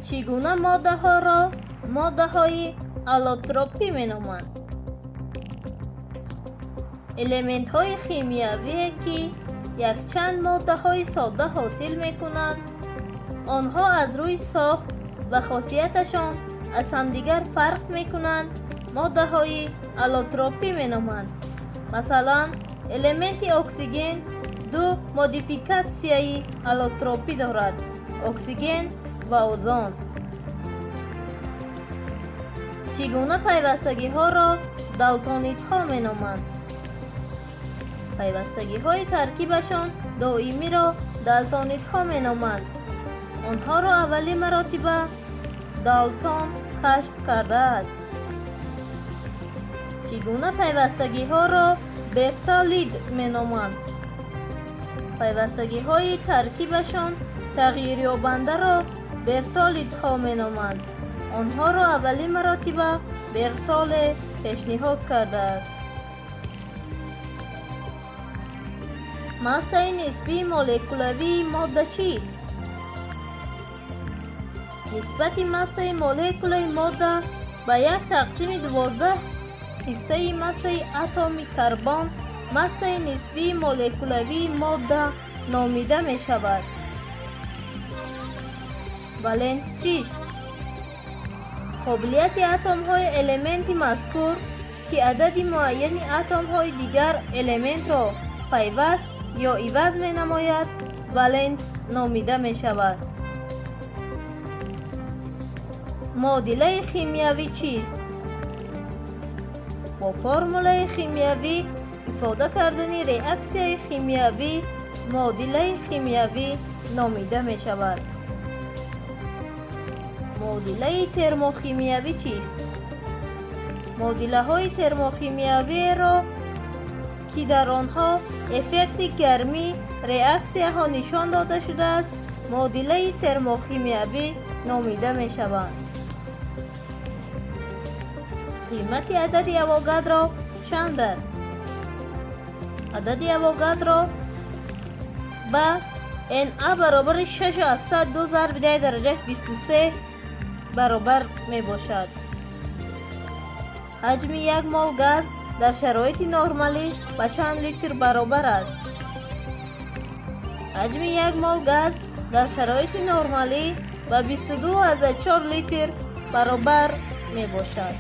Чӣ гуна моддаҳоро моддаҳои аллотропӣ меноманд? Элементҳои химиявие, ки якчанд моддаҳои содда ҳосил мекунанд, онҳо аз рӯи сохт ва хосияташон аз ҳамдигар фарқ мекунанд, моддаҳои аллотропӣ меноманд. Масалан, элементи оксиген ду модификатсияи аллотропӣ дорад: оксиген ва озон. Чӣ гуна пайвастагиҳоро далтонидҳо меноманд? Пайвастагиҳои таркибашон доимиро далтонидҳо меноманд. Онҳоро аввалин маротиба Далтон кашф кардааст. Чӣ гуна пайвастагиҳоро бертоллид меноманд? Пайвастагиҳои таркибашон тағйирёбандаро бертоллидҳо меноманд. Онҳоро аввалин маротиба Бертолле пешниҳод кардааст. Массаи нисбии молекулавии модда чист? Нисбати массаи молекулаи модда ба 1 тақсими 12 ҳиссаи массаи атоми карбон массаи нисбии молекулавии модда номида мешавад. Валент чист? Қобилияти атомҳои элементи мазкур, ки адади муайяни атомҳои дигар элементро пайваст ё иваз менамояд, валент номида мешавад. Муодилаи химиявӣ чист? Бо формулаи химиявӣ ифода кардани реаксияи химиявӣ муодилаи химиявӣ номида мешавад. Муодилаи термохимиявӣ чист? Муодилаҳои термохимиявиеро, ки дар онҳо эффекти гармии реаксияҳо нишон дода шудааст, муодилаи термохимиявӣ номида мешаванд. Қимати адади Авогадро чанд аст? Адади Авогадро ба На баробари 6,02 зарби 10 дараҷаи 23 баробар мебошад. Ҳаҷми як мол газ дар шароити нормалӣ ба чанд литр баробар аст? Ҳаҷми як мол газ дар шароити нормалӣ ба 22,4 литр баробар мебошад.